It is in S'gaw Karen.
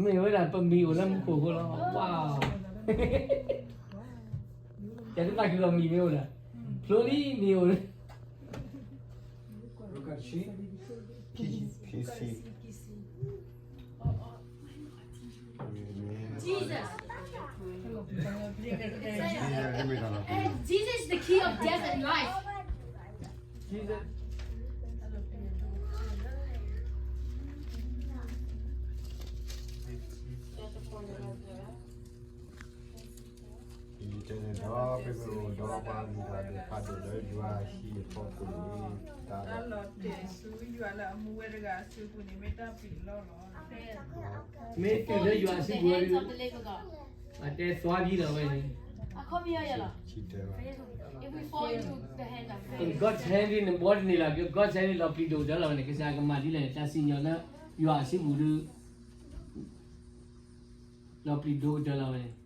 မ့ၢ်ဝဲဒၣ်ပမံၤအိၣ်လၢမူခိၣ်အဃိလီၤ. ပှၤ တၢ်တဘၣ်က့ၤဒီးမံၤမ့ၢ်အိၣ်ဒီး ဖျိလံမံၤအိၣ်လၢ P C. Jesus. Jesus is the key of death and life. Jesus. ယတဲန့ၣ်ဒီး ပမ့ၢ်အိၣ်ဒီးပှၤဂံၢ်ဘါဒီးဖးဒိၣ်လၢယွၤအဟံၣ်အဖီခိၣ်န့ၣ် တၢ်လီၤတဲာ်ဆူယွၤလၢအမူဝဲတဂၤအစုပူၤန့ၣ် မ့ၢ်တၢ်ပျံၤလီၤလီၤ. မ့ၢ်တုၤလၢယွၤအစုပူၤဝဲဒီး အတဲသွါကံလီၤဝဲန့ၣ် God's hand န့ၣ် ဘီတန့ၢ်လီၤ God's hand န့ၣ် လီၤပျံၤဒိၣ်ကတၢၢ်လီၤဝဲန့ၣ် ကစၢ်ကမၤဒ်လဲၣ်န့ၣ် တၢ်စံၣ်ညီၣ်လၢ ယွၤအစုပူၤဒီး လီၤပျံၤဒိၣ်ကတၢၢ်လီၤဝဲန့ၣ်